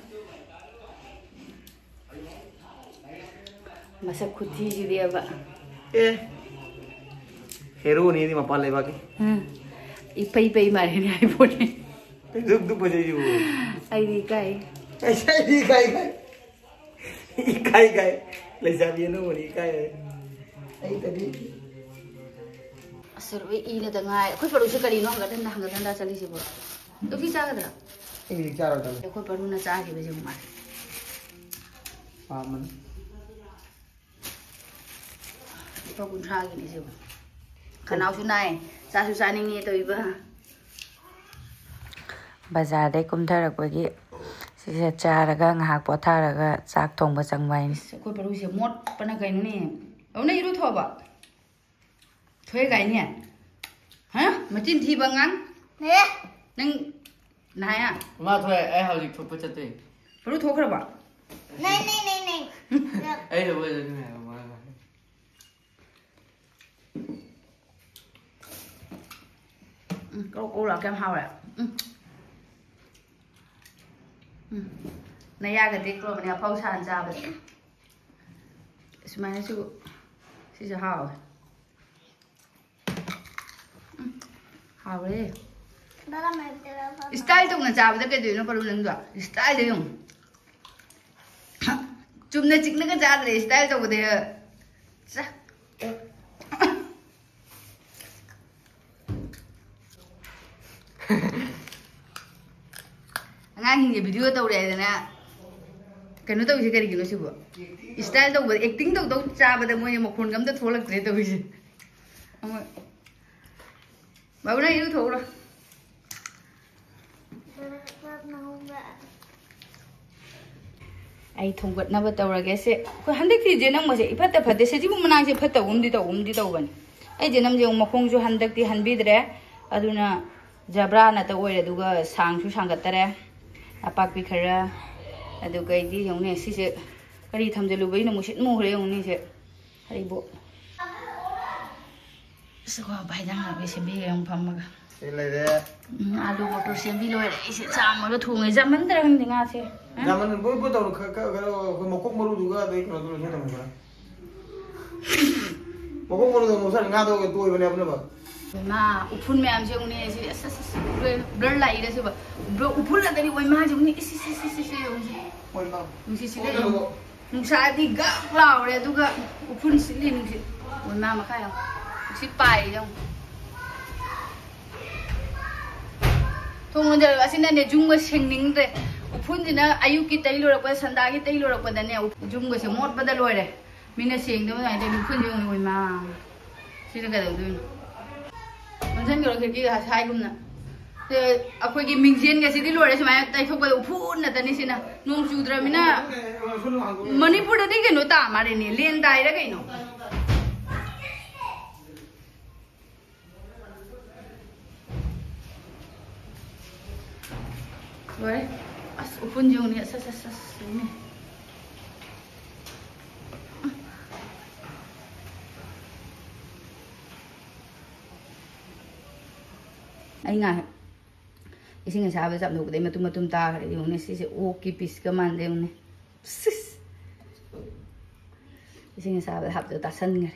ꯃꯁꯛ ꯈꯨꯊꯤꯁꯤꯗꯤꯕ꯫ ꯑꯦ꯫ ꯍꯦꯔꯣꯅꯤꯗꯤ ꯃꯄꯥꯟ ꯂꯩꯕꯥꯛꯀꯤ꯫ ꯎꯝ꯫ ꯏꯄꯩ ꯄꯩ ꯃꯥꯜꯂꯤꯅꯦ ꯍꯥꯏ ꯄꯣꯠꯅꯤ꯫ ꯀꯩꯗꯧ ꯗꯨꯛ ꯐꯖꯩꯁꯤꯕꯨ? ꯑꯩꯗꯤ ꯏꯀꯥꯏ꯫ ꯑꯩꯁ, ꯑꯩꯗꯤ ꯏꯀꯥꯏ ꯀꯥꯏ꯫ ꯏꯀꯥꯏ ꯀꯥꯏ꯫ ꯂꯩꯁꯥꯕꯤ ꯑꯅꯧꯕꯅꯤ ꯏꯀꯥꯏ ꯍꯥꯏ꯫ ꯑꯩꯗꯗꯤ꯫ ꯑꯁ, ꯂꯣꯏ ꯏꯅꯗ ꯉꯥꯏ꯫ ꯑꯩꯈꯣꯏ ꯄꯔꯨꯁꯦ ꯀꯔꯤꯅꯣ ꯍꯪꯒꯠ ꯍꯟꯗ, ꯍꯪꯒꯠ ꯍꯟꯗ ꯆꯠꯂꯤꯁꯤꯕꯣ? ꯗꯨꯛꯁꯤ ꯆꯥꯒꯗ꯭ꯔꯥ? ꯑꯩꯗꯤ ꯆꯥꯔꯣꯏ ꯇꯜꯂꯦ꯫ ꯑꯩꯈꯣꯏ ꯄꯔꯨꯅ ꯆꯥꯈꯤꯕꯁꯦ ꯑꯃꯨꯛ ꯃꯥꯜꯂꯦ꯫ ꯄꯥꯝꯕꯅꯤ꯫ ꯂꯨꯄꯥ ꯀꯨꯟꯊ꯭ꯔꯥꯒꯤꯅꯦ ꯁꯤꯕꯨ꯫ ꯈꯅꯥꯎꯁꯨ ꯅꯥꯏ, ꯆꯥꯁꯨ ꯆꯥꯅꯤꯡꯉꯦ ꯇꯧꯏꯕ꯫ ꯕꯖꯥꯔꯗꯩ ꯀꯨꯝꯊꯔꯛꯄꯒꯤ ꯁꯤꯁꯦ ꯆꯥꯔꯒ ꯉꯥꯏꯍꯥꯛ ꯄꯣꯊꯥꯔꯒ ꯆꯥꯛ ꯊꯣꯡꯕ ꯆꯪꯕ ꯍꯥꯏꯅꯤ꯫ ꯑꯁ, ꯑꯩꯈꯣꯏ ꯄꯔꯨꯁꯦ ꯃꯣꯠꯄꯅ ꯀꯩꯅꯣꯅꯦ꯫ ꯑꯧ, ꯅꯪ ꯏꯔꯨꯊꯣꯛꯑꯕ? ꯊꯣꯛꯑꯦ ꯀꯥꯏꯅꯦ? ꯍꯥ? ꯃꯆꯤꯟ ꯊꯤꯕ ꯑꯉꯥꯡ? ꯅꯪ ꯅꯍꯥꯌꯥ? ꯃꯥ ꯊꯣꯛꯑꯦ, ꯑꯩ ꯍꯧꯖꯤꯛ ꯊꯣꯛꯄ ꯆꯠꯇꯣꯏꯅꯤ꯫ ꯄꯔꯨ ꯊꯣꯛꯈ꯭ꯔꯕ? ꯅꯩ, ꯅꯩ, ꯅꯩ, ꯅꯩ꯫ ꯑꯩ ꯊꯣꯛꯄ ꯆꯠꯇꯣꯏꯅꯦ ꯍꯥꯏꯕ ꯃꯥ꯫ ꯎꯝ, ꯀꯧ ꯀꯧ ꯂꯥꯎ, ꯀꯌꯥꯝ ꯍꯥꯎꯔꯦ꯫ ꯎꯝ꯫ ꯎꯝ꯫ ꯅꯌꯥꯒ ꯇꯦꯛꯇꯣꯔꯕꯅꯦ, ꯑꯐꯥꯎ ꯁꯥꯅ ꯆꯥꯕꯗ꯫ ꯁꯨꯃꯥꯏꯅꯁꯨ, ꯁꯤꯁꯨ ꯍꯥꯎꯋꯦ꯫ ꯎꯝ꯫ ꯍꯥꯎꯔꯦ꯫ ꯏꯁꯇꯥꯏꯜ ꯇꯧꯅ ꯆꯥꯕꯗ ꯀꯩꯗꯧꯔꯤꯅꯣ, ꯄꯔꯨ, ꯅꯪꯗꯣ? ꯏꯁꯇꯥꯏꯜꯗ ꯌꯦꯡꯉꯨ꯫ ꯆꯨꯝꯅ ꯆꯤꯛꯅꯒ ꯆꯥꯗ꯭ꯔꯦ, ꯏꯁꯇꯥꯏꯜ ꯇꯧꯕꯗ꯫ ꯆꯥ꯫ ꯑꯉꯥꯡꯁꯤꯡꯁꯦ ꯚꯤꯗꯤꯑꯣ ꯇꯧꯔꯦ ꯍꯥꯏꯗꯅ ꯀꯩꯅꯣ ꯇꯧꯔꯤꯁꯦ ꯀꯔꯤꯒꯤꯅꯣ ꯁꯤꯕꯣ? ꯏꯁꯇꯥꯏꯜ ꯇꯧꯕ, ꯑꯦꯛꯇꯤꯡ ꯇꯧꯗꯧ ꯆꯥꯕꯗ ꯃꯣꯏꯅ ꯃꯈꯣꯟꯒ ꯑꯝꯇ ꯊꯣꯛꯂꯛꯇ꯭ꯔꯦ ꯇꯧꯔꯤꯁꯦ꯫ ꯑꯃ, ꯕꯥꯕꯨ, ꯅꯪ ꯏꯔꯨꯊꯣꯛꯎꯔꯣ꯫ ꯑꯩ ꯊꯣꯡꯒꯠꯅꯕ ꯇꯧꯔꯒꯦ꯫ ꯁꯦ, ꯑꯩꯈꯣꯏ ꯍꯟꯗꯛꯇꯤ ꯖꯦꯅꯝꯒꯁꯦ ꯏꯐꯠꯇ ꯐꯠꯇꯦ꯫ ꯁꯖꯤꯕꯨ ꯃꯅꯥꯁꯦ ꯐꯠꯇꯕꯒꯨꯝꯗꯤ ꯇꯧꯕꯒꯨꯝꯗꯤ ꯇꯧꯕꯅꯤ꯫ ꯑꯩ ꯖꯦꯅꯝꯁꯦ ꯑꯃꯨꯛ ꯃꯈꯣꯡꯁꯨ ꯍꯟꯗꯛꯇꯤ ꯍꯟꯕꯤꯗ꯭ꯔꯦ꯫ ꯑꯗꯨꯅ ꯖꯕ꯭ꯔꯥ ꯅꯠꯇ ꯑꯣꯏꯔꯦ, ꯑꯗꯨꯒ ꯁꯥꯡꯁꯨ ꯁꯥꯡꯒꯠꯇꯔꯦ꯫ ꯑꯄꯥꯛꯄꯤ ꯈꯔ, ꯑꯗꯨꯒ ꯑꯩꯗꯤ ꯌꯦꯡꯉꯨꯅꯦ, ꯁꯤꯁꯦ ꯀꯔꯤ ꯊꯝꯖꯜꯂꯨꯕꯩꯅꯣ ꯃꯨꯁꯤꯠ ꯃꯨꯈ꯭ꯔꯦ ꯌꯦꯡꯉꯨꯅꯦ ꯁꯦ꯫ ꯑꯩꯕꯨ ꯑꯁ, ꯑꯩꯈꯣꯏ ꯄꯥꯄꯥ ꯍꯤꯟꯖꯥꯡ ꯅꯥꯄꯤ ꯁꯦꯝꯕꯤꯔꯦ ꯑꯃꯨꯛ ꯐꯝꯃꯒ꯫ ꯁꯤ ꯂꯩꯔꯦ꯫ ꯎꯝ, ꯑꯥꯂꯨ ꯃꯣꯇꯣꯔ ꯁꯦꯝꯕꯤ ꯂꯣꯏꯔꯦ꯫ ꯑꯩꯁꯦ ꯆꯥꯝꯃꯒ ꯊꯣꯡꯉꯦ꯫ ꯌꯥꯝꯃꯟꯗ꯭ꯔꯥ ꯈꯪꯗꯦ ꯉꯥꯁꯦ꯫ ꯍꯥ? ꯌꯥꯝꯃꯟ-, ꯕꯣꯏ ꯕꯣꯏ ꯇꯧꯔꯣ꯫ ꯈ-, ꯈ-, ꯈꯔ ꯑꯩꯈꯣꯏ ꯃꯀꯣꯛ ꯃꯔꯨꯗꯨꯒ ꯑꯗꯩ ꯀꯩꯅꯣꯗꯨ ꯂꯣꯏꯁꯤꯜꯂꯝꯃꯨ ꯈꯔ꯫ ꯃꯀꯣꯛ ꯃꯔꯨꯗꯣ ꯃꯨꯁꯜ ꯉꯥꯗꯣ ꯇꯣꯏꯕꯅꯦ ꯑꯄꯨꯟꯕ꯫ ꯏꯃꯥ, ꯎꯐꯨꯟ ꯃꯌꯥꯝꯁꯦ ꯌꯦꯡꯉꯨꯅꯦ꯫ ꯁꯤ ꯑꯁ, ꯑꯁ, ꯑꯁ, ꯎꯐꯨꯟ ꯂꯥꯛꯏꯔꯦ ꯁꯤꯕ꯫ ꯕ꯭ꯔꯣ, ꯎꯐꯨꯟ ꯉꯥꯛꯇꯅꯤ꯫ ꯑꯣꯏ ꯃꯥꯁꯦ ꯌꯦꯡꯉꯨꯅꯦ꯫ ꯏꯁ, ꯏꯁ, ꯏꯁ, ꯏꯁ, ꯏꯁ ꯌꯦꯡꯉꯨꯅꯦ꯫ ꯍꯣꯏ, ꯏꯃꯥ꯫ ꯅꯨꯡꯁꯤꯠꯁꯤꯗ ꯌꯦꯡꯉꯨ꯫ ꯅꯨꯡꯁꯥꯗꯤ ꯒꯛ ꯂꯥꯎꯔꯦ, ꯑꯗꯨꯒ ꯎꯐꯨꯟ ꯁꯤꯠꯂꯤ ꯅꯨꯡꯁꯤꯠ꯫ ꯑꯣ, ꯏꯃꯥ ꯃꯈꯥ ꯌꯦꯡꯉꯨ꯫ ꯅꯨꯡꯁꯤꯠ ꯄꯥꯏꯔꯤ ꯌꯦꯡꯉꯨ꯫ ꯊꯣꯡ ꯂꯣꯟꯖꯜꯂꯒ ꯑꯁꯤꯅꯅꯦ ꯌꯨꯝꯒ ꯁꯦꯡꯅꯤꯡꯗ꯭ꯔꯦ꯫ ꯎꯐꯨꯟꯁꯤꯅ ꯑꯌꯨꯛꯀꯤ ꯇꯩ ꯂꯣꯏꯔꯛꯄꯗ, ꯁꯟꯗꯥꯒꯤ ꯇꯩ ꯂꯣꯏꯔꯛꯄꯗꯅꯦ, ꯌꯨꯝꯒꯁꯦ ꯃꯣꯠꯄꯗ ꯂꯣꯏꯔꯦ꯫ ꯃꯤꯅ ꯁꯦꯡꯗꯕ ꯑꯗꯨꯃꯥꯏꯅ ꯇꯧꯔꯗꯤ ꯎꯐꯨꯟꯁꯦ ꯌꯦꯡꯉꯨꯅꯦ, ꯏꯃꯥ꯫ ꯁꯤꯗ ꯀꯩꯗꯧꯗꯣꯏꯅꯣ? ꯂꯣꯟꯁꯤꯟꯈ꯭ꯔꯣ ꯈꯤꯔꯀꯤꯗ ꯍꯥꯏꯒꯨꯝꯅ꯫ ꯁꯦ, ꯑꯩꯈꯣꯏꯒꯤ ꯃꯤꯡꯁꯦꯟꯒꯁꯤꯗꯤ ꯂꯣꯏꯔꯦ, ꯁꯨꯃꯥꯏꯅ ꯇꯩꯊꯣꯛꯄꯗ ꯎꯐꯨꯟ ꯉꯥꯛꯇꯅꯤ ꯁꯤꯅ꯫ ꯅꯣꯡ ꯆꯨꯗ꯭ꯔꯃꯤꯅ ꯃꯅꯤꯄꯨꯔꯗꯗꯤ ꯀꯩꯅꯣ ꯇꯥ ꯃꯥꯜꯂꯦꯅꯦ, ꯂꯦꯟ ꯇꯥꯏꯔ ꯀꯩꯅꯣ? ꯂꯣꯏꯔꯦ꯫ ꯑꯁ, ꯎꯐꯨꯟꯁꯦ ꯌꯦꯡꯉꯨꯅꯦ꯫ ꯑꯁ, ꯑꯁ, ꯑꯁ, ꯑꯁ, ꯌꯦꯡꯉꯨꯅꯦ꯫ ꯑꯩ ꯉꯥꯏꯍꯥꯛ ꯏꯁꯤꯡ ꯑꯁꯥꯕꯗ ꯆꯥꯝꯊꯣꯛꯄꯗꯩ ꯃꯇꯨꯝ ꯃꯇꯨꯝ ꯇꯥꯈ꯭ꯔꯦ꯫ ꯌꯦꯡꯉꯨꯅꯦ, ꯁꯤꯁꯦ ꯑꯣꯛꯀꯤ ꯄꯤꯁꯀ ꯃꯥꯟꯗꯦ꯫ ꯌꯦꯡꯉꯨꯅꯦ꯫ ꯁꯤꯁ! ꯏꯁꯤꯡ ꯑꯁꯥꯕꯗ ꯍꯥꯞꯇ ꯇꯥꯁꯟꯈ꯭ꯔꯦ꯫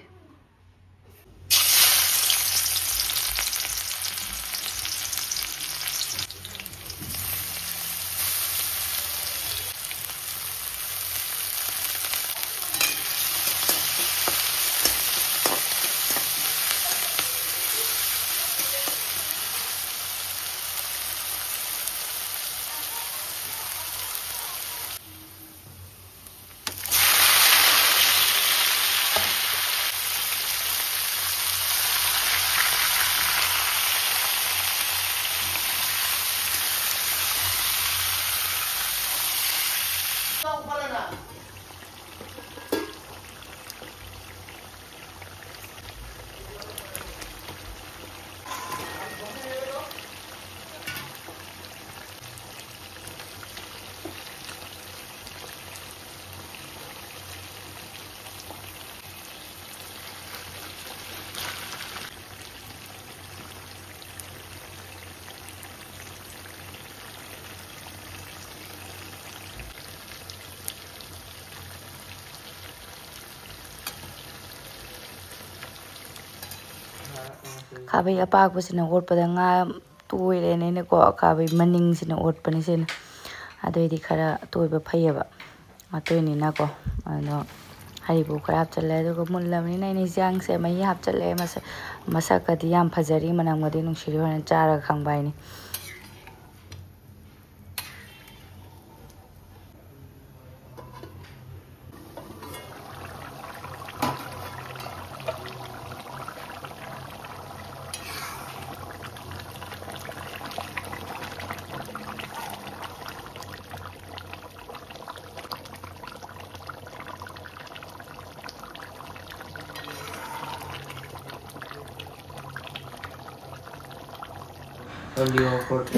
ꯈꯥꯕꯩ ꯑꯄꯥꯛꯄꯁꯤꯅ ꯑꯣꯠꯄꯗ ꯉꯥ ꯇꯣꯏꯔꯦꯅꯦꯅꯀꯣ, ꯈꯥꯕꯩ ꯃꯅꯤꯡꯁꯤꯅ ꯑꯣꯠꯄꯅꯤ ꯁꯤꯅ꯫ ꯑꯗꯨꯑꯣꯏꯗꯤ ꯈꯔ ꯇꯣꯏꯕ ꯐꯩꯌꯦꯕ, ꯑꯇꯣꯏꯅꯤꯅꯀꯣ꯫ ꯑꯗꯣ ꯍꯔꯤꯕꯣꯞ ꯈꯔ ꯍꯥꯞꯆꯤꯜꯂꯦ, ꯑꯗꯨꯒ ꯃꯨꯜꯂꯕꯅꯤꯅ ꯑꯩꯅ ꯏꯟꯖꯥꯡꯁꯦ ꯃꯍꯤ ꯍꯥꯞꯆꯤꯜꯂꯦ꯫ ꯃꯁꯛ, ꯃꯁꯛꯀꯗꯤ ꯌꯥꯝ ꯐꯖꯔꯤ, ꯃꯅꯝꯒꯗꯤ ꯅꯨꯡꯁꯤꯔꯤ, ꯍꯣꯔꯦꯟ ꯆꯥꯔꯒ ꯈꯪꯕ ꯍꯥꯏꯅꯤ꯫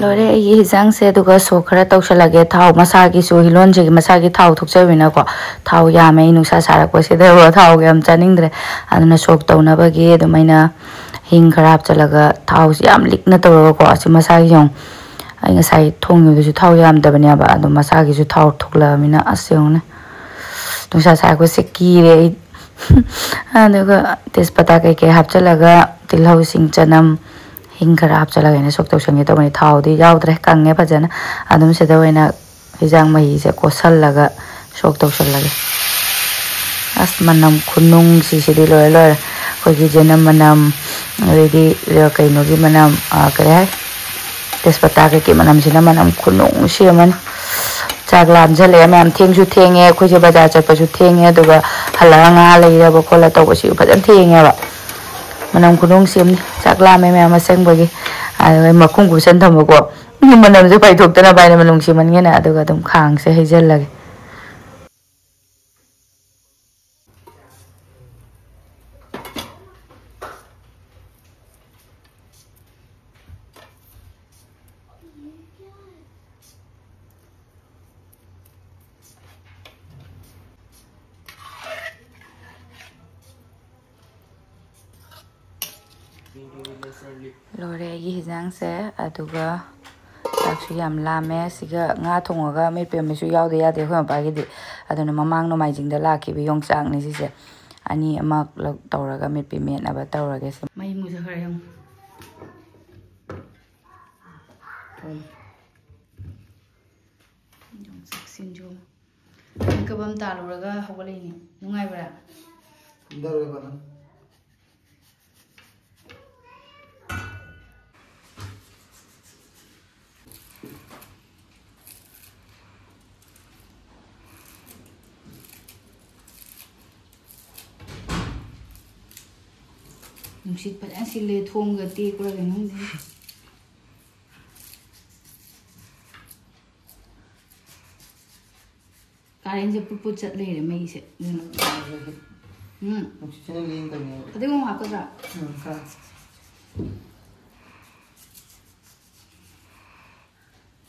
ꯂꯣꯏꯔꯦ ꯑꯩꯒꯤ ꯍꯤꯟꯖꯥꯡꯁꯦ꯫ ꯑꯗꯨꯒ ꯁꯣꯛ ꯈꯔ ꯇꯧꯁꯜꯂꯒꯦ꯫ ꯊꯥꯎ ꯃꯁꯥꯒꯤꯁꯨ, ꯍꯤꯂꯣꯟꯁꯤꯒꯤ ꯃꯁꯥꯒꯤ ꯊꯥꯎ ꯊꯣꯛꯆꯕꯅꯤꯅꯀꯣ, ꯊꯥꯎ ꯌꯥꯝꯃꯦ꯫ ꯑꯩ ꯅꯨꯡꯁꯥ ꯁꯥꯔꯛꯄꯁꯤꯗ ꯊꯥꯎꯒ ꯌꯥꯝ ꯆꯥꯅꯤꯡꯗ꯭ꯔꯦ꯫ ꯑꯗꯨꯅ ꯁꯣꯛ ꯇꯧꯅꯕꯒꯤ ꯑꯗꯨꯝ ꯑꯩꯅ ꯍꯤꯡ ꯈꯔ ꯍꯥꯞꯆꯤꯜꯂꯒ, ꯊꯥꯎꯁꯤ ꯌꯥꯝ ꯂꯤꯛꯅ ꯇꯧꯔꯒꯀꯣ, ꯑꯁꯤ ꯃꯁꯥꯒꯤ ꯌꯦꯡꯉꯨ꯫ ꯑꯩ ꯉꯁꯥꯏ ꯊꯣꯡꯉꯤꯕꯗꯨꯁꯨ ꯊꯥꯎ ꯌꯥꯝꯗꯕꯅꯦꯕ, ꯑꯗꯣ ꯃꯁꯥꯒꯤꯁꯨ ꯊꯥꯎ ꯊꯣꯛꯂꯛꯑꯃꯤꯅ ꯑꯁ ꯌꯦꯡꯉꯨꯅꯦ꯫ ꯅꯨꯡꯁꯥ ꯁꯥꯔꯛꯄꯁꯦ ꯀꯤꯔꯦ ꯑꯩ꯫ ꯑꯗꯨꯒ ꯇꯦꯖꯄꯇꯥ ꯀꯩꯀꯩ ꯍꯥꯞꯆꯤꯜꯂꯒ, ꯇꯤꯜꯍꯧ, ꯁꯤꯡ, ꯆꯅꯝ, ꯍꯤꯡ ꯈꯔ ꯍꯥꯞꯆꯤꯜꯂꯒ ꯑꯩꯅ ꯁꯣꯛ ꯇꯧꯁꯟꯒꯦ ꯇꯧꯕꯅꯤ꯫ ꯊꯥꯎꯗꯤ ꯌꯥꯎꯗ꯭ꯔꯦ, ꯀꯪꯉꯦ ꯐꯖꯅ꯫ ꯑꯗꯨꯝ ꯁꯤꯗ ꯑꯣꯏꯅ ꯍꯤꯟꯖꯥꯡ ꯃꯍꯤꯁꯦ ꯀꯣꯠꯁꯜꯂꯒ ꯁꯣꯛ ꯇꯧꯁꯜꯂꯒꯦ꯫ ꯑꯁ, ꯃꯅꯝ ꯈꯨꯅꯨꯡꯁꯤꯁꯤꯗꯤ ꯂꯣꯏꯔꯦ ꯂꯣꯏꯔꯦ꯫ ꯑꯩꯈꯣꯏꯒꯤ ꯆꯅꯝ ꯃꯅꯝ, ꯑꯗꯩꯗꯤ ꯀꯩꯅꯣꯒꯤ ꯃꯅꯝ, ꯑ, ꯀꯔꯤ ꯍꯥꯏ, ꯇꯦꯖꯄꯇꯥ ꯀꯩꯀꯩ ꯃꯅꯝꯁꯤꯅ ꯃꯅꯝ ꯈꯨꯅꯨꯡꯁꯤ ꯑꯃꯅꯤ꯫ ꯆꯥꯛ ꯂꯥꯝꯁꯜꯂꯛꯑꯦ ꯃꯌꯥꯝ꯫ ꯊꯦꯡꯁꯨ ꯊꯦꯡꯉꯦ, ꯑꯩꯈꯣꯏꯁꯦ ꯕꯖꯥꯔ ꯆꯠꯄꯁꯨ ꯊꯦꯡꯉꯦ, ꯑꯗꯨꯒ ꯍꯜꯂꯛꯑ ꯉꯥ ꯂꯩꯔꯕ ꯈꯣꯠꯂ ꯇꯧꯕꯁꯤꯁꯨ ꯐꯖꯅ ꯊꯦꯡꯉꯦꯕ꯫ ꯃꯅꯝ ꯈꯨꯅꯨꯡꯁꯤ ꯑꯃꯅꯤ꯫ ꯆꯥꯛ ꯂꯥꯝꯃꯦ ꯃꯌꯥꯝ ꯑꯁꯦꯡꯕꯒꯤ꯫ ꯑꯗꯨꯒ ꯃꯈꯨꯝ ꯀꯨꯞꯁꯟ ꯊꯝꯕꯀꯣ, ꯃꯅꯝꯁꯦ ꯄꯥꯏꯊꯣꯛꯇꯅꯕ ꯍꯥꯏꯅ ꯃꯅꯝ ꯅꯨꯡꯁꯤꯃꯟꯒꯤꯅ꯫ ꯑꯗꯨꯒ ꯑꯗꯨꯝ ꯈꯥꯡꯁꯦ ꯍꯩꯖꯤꯜꯂꯒꯦ꯫ ꯂꯣꯏꯔꯦ ꯑꯩꯒꯤ ꯍꯤꯟꯖꯥꯡꯁꯦ꯫ ꯑꯗꯨꯒ ꯆꯥꯛꯁꯨ ꯌꯥꯝ ꯂꯥꯝꯃꯦ꯫ ꯁꯤꯒ ꯉꯥ ꯊꯣꯡꯉꯒ ꯃꯦꯠꯄ ꯑꯃꯁꯨ ꯌꯥꯎꯗ ꯌꯥꯗꯦ ꯑꯩꯈꯣꯏ ꯃꯄꯥꯒꯤꯗꯤ꯫ ꯑꯗꯨꯅ ꯃꯃꯥꯡ ꯅꯣꯡꯃꯥꯏꯖꯤꯡꯗ ꯂꯥꯛꯈꯤꯕ ꯌꯣꯡꯆꯥꯛꯅꯤ ꯁꯤꯁꯦ꯫ ꯑꯅꯤ ꯑꯃꯛ ꯂꯧ-, ꯇꯧꯔꯒ ꯃꯦꯠꯄꯤ ꯃꯦꯠꯅꯕ ꯇꯧꯔꯒꯦ꯫ ꯁꯤ ꯃꯩ ꯃꯨꯠꯈ꯭ꯔꯦ ꯌꯦꯡꯉꯨ꯫ ꯌꯣꯡꯆꯥꯛ ꯁꯤꯡꯖꯨ꯫ ꯃꯤꯀꯞ ꯑꯃ ꯇꯥꯜꯂꯨꯔꯒ ꯍꯧꯒꯠꯂꯛꯏꯅꯦ꯫ ꯅꯨꯡꯉꯥꯏꯕ꯭ꯔꯥ? ꯇꯨꯝꯊꯔꯣꯏꯕ ꯅꯪ꯫ ꯅꯨꯡꯁꯤꯠ ꯐꯖꯅ ꯁꯤꯠꯂꯦ, ꯊꯣꯡꯒ ꯇꯦꯛꯄ꯭ꯔꯥ ꯀꯩꯅꯣ ꯈꯪꯗꯦ꯫ ꯀꯥꯔꯦꯟꯁꯦ ꯄꯨꯠ ꯄꯨꯠ ꯆꯠ ꯂꯩꯔꯦ ꯃꯩꯁꯦ꯫ ꯑꯗꯨꯅ ꯎꯝ꯫ ꯅꯨꯡꯁꯤꯠꯁꯤꯅ ꯂꯦꯡꯗꯕꯅꯦꯕ꯫ ꯐꯗꯤꯒꯣꯝ ꯍꯥꯞꯀꯗ꯭ꯔꯥ? ꯎꯝ, ꯈꯔ꯫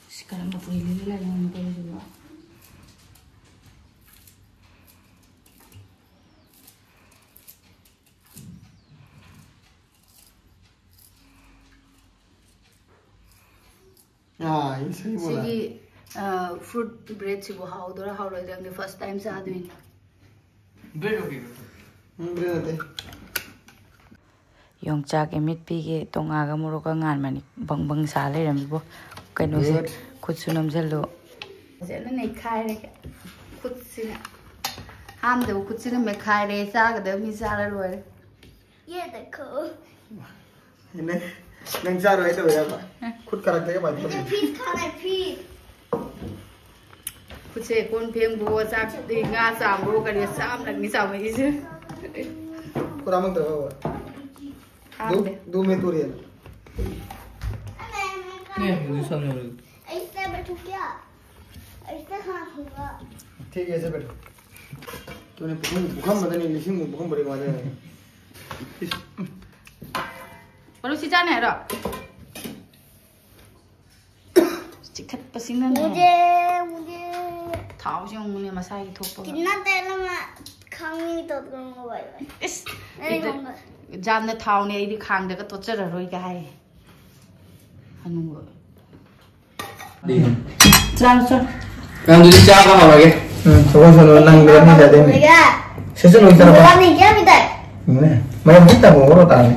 ꯑꯁ, ꯀꯔꯝꯕ ꯄꯨꯔꯤ ꯂꯤꯠꯂ ꯂꯥꯛꯏꯅꯣ ꯇꯧꯔꯤꯁꯤꯕꯣ? ꯑꯥ, ꯑꯩ ꯁꯤꯒꯤ ꯕꯣꯂꯥ꯫ ꯁꯤꯒꯤ, ꯑ, ꯐ꯭ꯔꯨꯠ ꯕ꯭ꯔꯦꯗꯁꯤꯕꯨ ꯍꯥꯎꯗꯣꯏꯔꯥ ꯍꯥꯎꯔꯣꯏꯗ꯭ꯔꯥ ꯈꯪꯗꯦ, ꯐꯥꯔꯁ ꯇꯥꯏꯝ ꯆꯥꯗꯣꯏꯅꯤ꯫ ꯕ꯭ꯔꯦꯗ ꯑꯣꯏꯕꯤꯕ꯭ꯔꯣ? ꯎꯝ, ꯕ꯭ꯔꯦꯗ ꯅꯠꯇꯦ꯫ ꯌꯣꯡꯆꯥꯛ ꯑꯃꯦꯠꯄꯤꯒꯤ ꯇꯣꯉꯥꯒ ꯃꯣꯔꯣꯛꯀ ꯉꯥꯟꯕꯅꯤ꯫ ꯕꯪ ꯕꯪ ꯁꯥ ꯂꯩꯔꯝꯃꯤꯕꯣ꯫ ꯀꯩꯅꯣꯁꯦ, ꯕ꯭ꯔꯦꯗ꯫ ꯈꯨꯠꯁꯨ ꯅꯝꯁꯤꯜꯂꯨ꯫ ꯐꯖꯅ ꯅꯩꯈꯥꯏꯔꯦ ꯈꯨꯠꯁꯤꯅ꯫ ꯍꯥꯝꯗꯕ ꯈꯨꯠꯁꯤꯅ ꯃꯦꯠꯈꯥꯏꯔꯦ꯫ ꯆꯥꯒꯗꯕ ꯃꯤ ꯆꯥꯔ ꯂꯣꯏꯔꯦ꯫ ꯌꯦ ꯗꯦꯈꯣ꯫ ꯅꯪ, ꯅꯪ ꯆꯥꯔꯣꯏ ꯍꯥꯏ ꯇꯧꯋꯦ ꯍꯥꯏꯕ? ꯈꯨꯠ ꯀꯔꯛꯇꯒ ꯄꯥꯏꯊꯣꯛꯑꯦ꯫ ꯃꯨꯖꯦ ꯐꯤꯁ ꯈꯥꯅꯥ ꯍꯥꯏ, ꯐꯤꯁ꯫ ꯈꯨꯠꯁꯦ ꯀꯣꯟ ꯐꯦꯡꯕꯋꯣ, ꯆꯥꯛ, ꯉꯥ ꯆꯥꯝꯕꯋꯣ, ꯀꯔꯤ ꯆꯥꯝꯂꯛꯅꯤ ꯆꯥꯝꯃꯛꯏꯁꯦ꯫ ꯈꯨꯠ ꯍꯥꯝꯃꯛꯇ꯭ꯔꯕ? ꯍꯥꯝꯗꯦ꯫ दो, दो में तोड़ दिया। नहीं, मुझे सब नहीं हो रही। ऐसे बैठो क्या? ऐसे हाथ होगा। ठीक है, ऐसे बैठो। तूने भूकंप, भूकंप पता नहीं, लेकिन भूकंप बड़ी मारे है। इस मरुसी जाने हरो। चिखत पसीना नहीं है। मुझे, मुझे थाव से उंगली मसाई थोप। कितना तेल में खाऊंगी तो तुमको भाई भाई। इस नहीं इधर खाऊंगा। जान ने थाव ने इधर खांग देगा तो चल रही क्या है। ꯍꯅꯨꯕ꯫ ꯆꯥꯔꯣ, ꯆꯥꯔꯣ꯫ ꯅꯪ ꯑꯗꯨꯗꯤ ꯆꯥꯕ ꯍꯧꯔꯒꯦ꯫ ꯎꯝ, ꯁꯒꯣꯜ ꯁꯒꯣꯜ ꯅꯪ ꯂꯣꯏꯔꯝ ꯍꯦꯟꯗꯥꯗꯦ꯫ ꯁꯦ, ꯆꯠꯂꯣ, ꯆꯠꯂꯣ꯫ ꯃꯌꯥꯝ ꯍꯦꯛꯇ ꯇꯧꯔꯣ ꯇꯥꯔꯦ꯫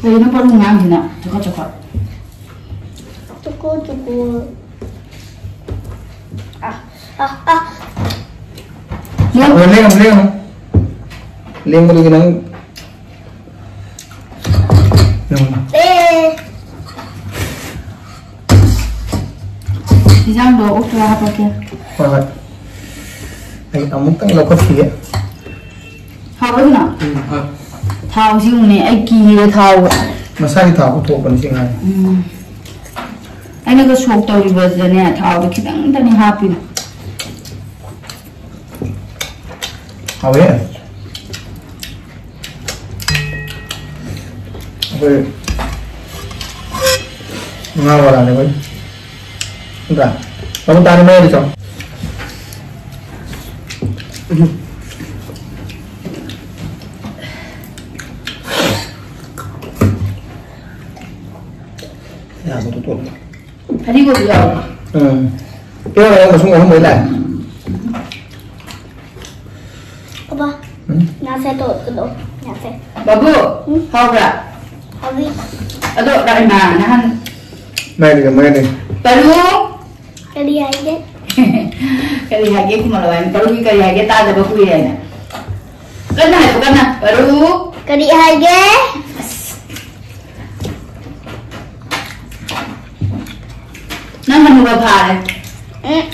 ꯀꯩꯅꯣ ꯄꯔꯨ ꯉꯥꯡꯁꯤꯅ ꯆꯣꯀꯠ ꯆꯣꯀꯠ꯫ Cucu, cucu. Ah, ah, ah. Lengkok, lengkok, lengkok. Lengkok lagi nang. Lengkok. Eh. ꯏꯟꯖꯥꯡꯗꯣ ꯑꯣꯛꯇꯣ ꯍꯥꯞꯄꯛꯀꯦ꯫ ꯍꯣꯏ, ꯍꯣꯏ꯫ ꯑꯩ ꯑꯃꯨꯛꯇꯪ ꯂꯧꯈꯠꯈꯤꯒꯦ꯫ ꯍꯥꯎꯕ꯭ꯔꯣ ꯑꯗꯨꯅ? ꯎꯝ, ꯍꯣꯏ꯫ ꯊꯥꯎꯁꯤ ꯌꯦꯡꯉꯨꯅꯦ, ꯑꯩ ꯀꯤꯔꯦ ꯊꯥꯎꯒ꯫ ꯃꯁꯥꯒꯤ ꯊꯥꯎ ꯄꯨꯊꯣꯛꯄꯅꯤ ꯁꯤ ꯉꯥꯁꯦ꯫ ꯎꯝ꯫ ꯑꯩꯅꯒ ꯁꯣꯛ ꯇꯧꯔꯤꯕꯁꯤꯗꯅꯦ, ꯊꯥꯎꯗꯣ ꯈꯤꯇꯪꯗꯅꯦ ꯍꯥꯞꯄꯤꯅꯦ꯫ ꯍꯥꯎꯋꯦ꯫ ꯑꯩꯈꯣꯏ ꯉꯥ ꯕꯣꯔꯥꯅꯦ ꯑꯩꯈꯣꯏ꯫ ꯅꯠꯇ꯭ꯔꯥ? ꯃꯃꯨꯠ ꯇꯥꯅ ꯃꯌꯥꯏꯗ ꯆꯥꯎ꯫ ꯌꯥꯕꯗꯣ ꯇꯣꯠꯂꯣ꯫ ꯐꯗꯤꯒꯣꯝꯁꯨ ꯌꯥꯎꯕ꯭ꯔꯣ? ꯎꯝ꯫ ꯄꯤꯌꯣꯔ ꯃꯁꯨꯡ ꯑꯍꯨꯝ ꯑꯣꯏ ꯇꯥꯏ꯫ ꯑꯕꯥ, ꯎꯝ? ꯉꯥꯁꯦ ꯇꯣꯠꯀꯗꯧ, ꯉꯥꯁꯦ꯫ ꯕꯥꯕꯨ, ꯎꯝ? ꯍꯥꯎꯕ꯭ꯔꯥ? ꯍꯥꯎꯏ꯫ ꯑꯗꯣ, ꯔꯥꯏꯃꯥ, ꯅꯍꯥꯟ ꯃꯥꯏꯗꯤ, ꯃꯥꯏꯗꯤ꯫ ꯄꯔꯨ꯫ ꯀꯔꯤ ꯍꯥꯏꯒꯦ? ꯀꯔꯤ ꯍꯥꯏꯒꯦ ꯈꯨꯝꯃꯛꯑꯣ ꯍꯥꯏꯅ? ꯄꯔꯨꯒꯤ ꯀꯔꯤ ꯍꯥꯏꯒꯦ ꯇꯥꯗꯕ ꯀꯨꯏꯔꯦꯅ꯫ ꯀꯟꯅ ꯍꯥꯏꯌꯨ, ꯀꯟꯅ꯫ ꯄꯔꯨ꯫ ꯀꯔꯤ ꯍꯥꯏꯒꯦ? ꯑꯁ꯫ ꯅꯪ ꯍꯅꯨꯕ ꯐꯥꯔꯦ꯫ ꯎꯝ꯫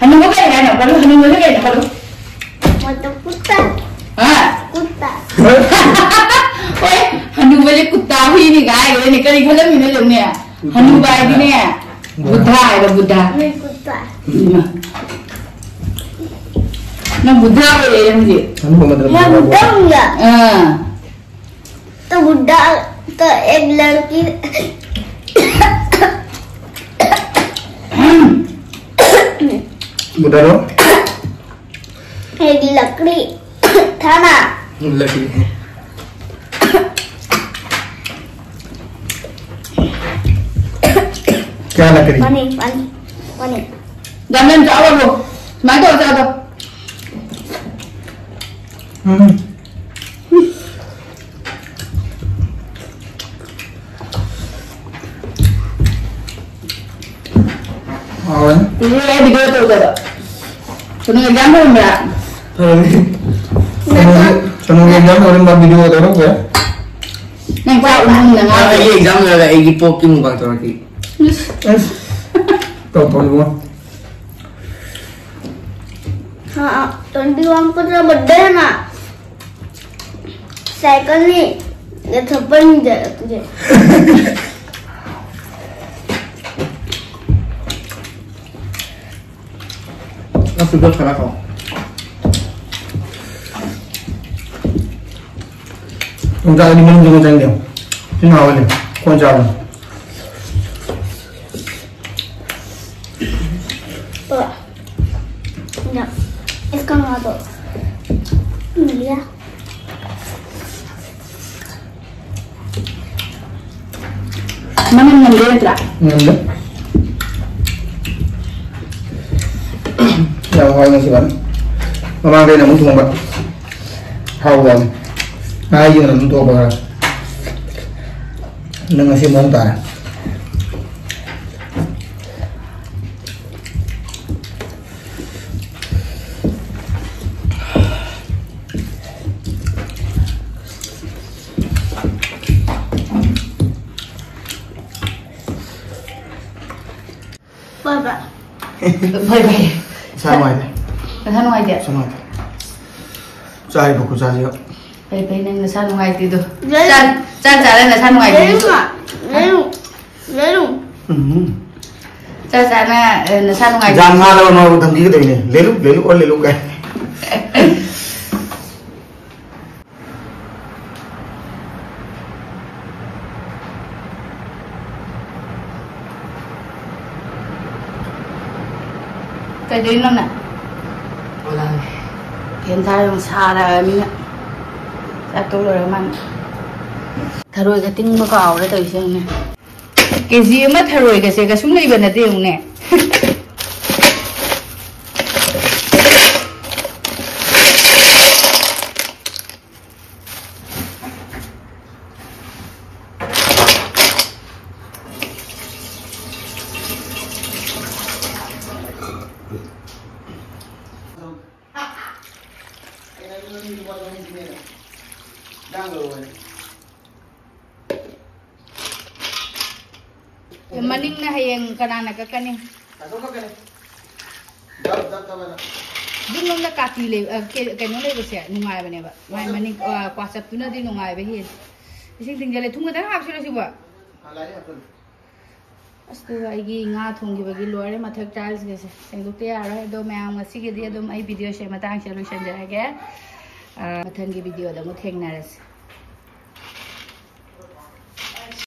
ꯍꯅꯨꯕ ꯀꯩ ꯍꯥꯏꯅꯣ? ꯄꯔꯨ, ꯍꯅꯨꯕꯁꯦ ꯀꯩꯅꯣ? ꯄꯔꯨ꯫ ꯃꯇꯨ ꯀꯨꯠꯇ꯫ ꯍꯥ? ꯀꯨꯠꯇ꯫ ꯍꯣꯏ, ꯍꯅꯨꯕꯁꯦ ꯀꯨꯠꯇ ꯍꯨꯏꯅꯤ ꯀꯥꯏ ꯍꯥꯏꯈ꯭ꯔꯦꯅꯦ꯫ ꯀꯔꯤ ꯈꯜꯂꯝꯃꯤꯅꯣ ꯌꯦꯡꯉꯨꯅꯦ? ꯍꯅꯨꯕ ꯍꯥꯏꯗꯤꯅꯦ, ꯕꯨꯙ ꯍꯥꯏꯕ, ꯕꯨꯙ꯫ ꯎꯝ, ꯀꯨꯠꯇ꯫ ꯏꯃꯥ꯫ ꯅꯪ ꯕꯨꯙ ꯑꯣꯏꯔꯦ ꯅꯪꯗꯤ꯫ ꯍꯅꯨꯕ ꯃꯇꯝꯗ ꯌꯥꯝ ꯕꯨꯙ ꯑꯣꯏꯔꯦ꯫ ꯗꯝ ꯌꯥ꯫ ꯑꯥ꯫ तो बुढ़ा तो एक लड़की बुढ़ा रो? एक लकड़ी था ना। लकड़ी। क्या लकड़ी? पानी, पानी, पानी। जाने जाओ वो। मैं तो जाता। हम्म। ꯐꯔꯝꯃꯦ꯫ ꯆꯅꯨꯒꯤ, ꯆꯅꯨꯒꯤ exam ꯂꯣꯏꯔꯝꯕ video ꯇꯧꯔꯛꯄ ꯌꯥꯏ꯫ ꯅꯪ ꯆꯥꯛ ꯎꯃꯪꯗ ꯉꯥꯏꯔꯦ꯫ ꯑꯩꯒꯤ exam ꯂꯣꯏꯔꯒ ꯑꯩꯒꯤ pork ꯀꯤ mukbang ꯇꯧꯔꯛꯀꯦ꯫ ꯑꯁ, ꯇꯧ, ꯇꯧ, ꯏꯕꯨꯡꯉꯣ꯫ हाँ, ट्वेंटी वन को तो बर्थडे है ना, साइकिल नहीं, ये थप्पड़ नहीं देगा तुझे। अब सुबह खाना खाओ। तुम ज्यादा नहीं, मुझे चाहिए। तुम आओ ले, कौन जा रहा है? इसका मंगा दो। लिया। ꯃꯅꯝ ꯅꯝꯗꯦ ꯅꯠꯇ꯭ꯔꯥ? ꯅꯝꯗꯦ꯫ ꯌꯥꯝ ꯍꯥꯎꯋꯦ ꯉꯁꯤ ꯋꯥꯅꯤ꯫ ꯃꯃꯥꯡꯗ ꯑꯩꯅ ꯑꯃꯨꯛ ꯊꯣꯡꯕ ꯍꯥꯎꯕ ꯋꯥꯅꯤ꯫ ꯉꯥꯒꯤ ꯃꯅꯝ ꯑꯗꯨꯝ ꯊꯣꯛꯄ ꯈꯔ꯫ ꯅꯪ ꯉꯁꯤ ꯃꯑꯣꯡ ꯇꯥꯔꯦ꯫ ꯍꯣꯏ ꯍꯣꯏ꯫ ꯏꯁꯥ ꯅꯨꯡꯉꯥꯏꯇꯦ꯫ ꯅꯁꯥ ꯅꯨꯡꯉꯥꯏꯇꯦ? ꯏꯁꯥ ꯅꯨꯡꯉꯥꯏꯇꯦ꯫ ꯆꯥꯔꯤꯕ ꯈꯨꯠꯁꯥꯁꯤꯒ꯫ ꯐꯩ ꯐꯩ, ꯅꯪ ꯅꯁꯥ ꯅꯨꯡꯉꯥꯏꯇꯦꯗꯣ꯫ ꯂꯩꯔꯨ꯫ ꯆꯥꯛ, ꯆꯥꯛ ꯆꯥꯔ ꯅꯁꯥ ꯅꯨꯡꯉꯥꯏꯇꯦꯗꯣ꯫ ꯂꯩꯔꯨ꯫ ꯂꯩꯔꯨ꯫ ꯎꯝ꯫ ꯆꯥꯛ ꯆꯥꯅ, ꯑ, ꯅꯁꯥ ꯅꯨꯡꯉꯥꯏꯇꯦ꯫ ꯖꯥꯝ ꯉꯥꯗꯕ ꯃꯥꯕꯨ ꯙꯝꯀꯤ ꯀꯩꯗꯧꯔꯤꯅꯦ? ꯂꯦꯂꯨ, ꯂꯦꯂꯨ, ꯑꯣ ꯂꯦꯂꯨ ꯀꯥꯏ꯫ ꯀꯩꯗꯧꯔꯤꯅꯣ ꯅꯪ? ꯐꯦꯟ ꯊꯥꯔ ꯑꯃꯨꯛ ꯁꯥꯔꯛꯑꯃꯤꯅ꯫ ꯆꯥꯛ ꯇꯣꯛ ꯂꯣꯏꯔ ꯃꯥꯅ ꯊꯔꯣꯏꯒ ꯇꯤꯡꯕ ꯀꯥꯎꯔꯦ ꯇꯧꯔꯤꯁꯦ ꯌꯦꯡꯉꯨꯅꯦ꯫ ꯀꯦ ꯖꯤ ꯑꯃ ꯊꯔꯣꯏꯒꯁꯦ ꯀꯩꯁꯨꯝ ꯂꯩꯕ ꯅꯠꯇꯦ ꯌꯦꯡꯉꯨꯅꯦ꯫ ꯃꯅꯤꯡꯅ ꯍꯌꯦꯡ ꯀꯅꯥꯅ ꯀꯛꯀꯅꯤ? ꯌꯨꯝꯂꯣꯝꯗ ꯀꯥꯇꯤ ꯂꯩ, ꯑ, ꯀꯦ-, ꯀꯩꯅꯣ ꯂꯩꯕꯁꯦ ꯅꯨꯡꯉꯥꯏꯕꯅꯦꯕ꯫ ꯃꯥꯏ ꯃꯅꯤꯡ, ꯑ, ꯀ꯭ꯋꯥꯆꯞꯇꯨꯅꯗꯤ ꯅꯨꯡꯉꯥꯏꯕ ꯍꯦꯜꯂꯤ꯫ ꯏꯁꯤꯡ ꯊꯤꯡꯖꯤꯜꯂꯦ꯫ ꯊꯨꯝ ꯈꯛꯇꯪ ꯍꯥꯞꯁꯤꯔꯣ ꯁꯤꯕꯣ? ꯑꯁ, ꯑꯗꯨꯒ ꯑꯩꯒꯤ ꯉꯥ ꯊꯣꯡꯈꯤꯕꯒꯤ ꯂꯣꯏꯔꯦ ꯃꯊꯛ ꯇꯥꯏꯜꯁꯀꯁꯦ꯫ ꯁꯦꯡꯗꯣꯛꯇ ꯌꯥꯔꯣꯏ꯫ ꯑꯗꯣ ꯃꯌꯥꯝ ꯉꯁꯤꯒꯤꯗꯤ ꯑꯗꯨꯝ ꯑꯩ ꯚꯤꯗꯤꯑꯣꯁꯦ ꯃꯇꯥꯡꯁꯤꯗ ꯂꯣꯏꯁꯤꯟꯖꯔꯒꯦ꯫ ꯑ, ꯃꯊꯪꯒꯤ ꯚꯤꯗꯤꯑꯣꯗ ꯑꯃꯨꯛ ꯊꯦꯡꯅꯔꯁꯤ꯫